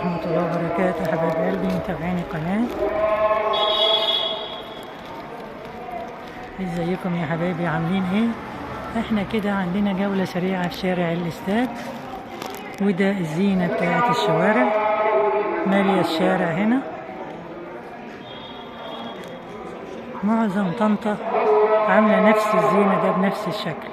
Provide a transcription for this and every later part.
ورحمة الله وبركاته. حبايب قلبي متابعين القناة، ازيكم يا حبايبي؟ عاملين ايه؟ احنا كده عندنا جولة سريعة في شارع الاستاد، وده الزينة بتاعت الشوارع مالية الشارع هنا. معظم طنطا عاملة نفس الزينة ده بنفس الشكل.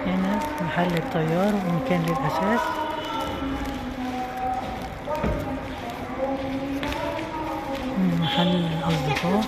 هنا محل الطيار ومكان للأساس. محل الأصدقاء.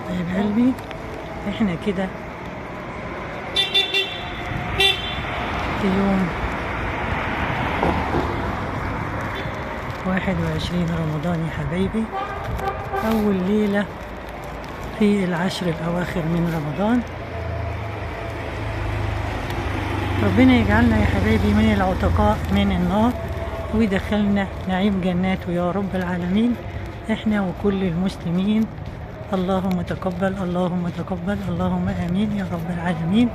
طيب قلبي، احنا كده في يوم 21 رمضان يا حبايبي، اول ليلة في العشر الاواخر من رمضان. ربنا يجعلنا يا حبايبي من العتقاء من النار، ويدخلنا نعيم جناته يا رب العالمين، احنا وكل المسلمين. اللهم تقبل، اللهم تقبل، اللهم امين يا رب العالمين.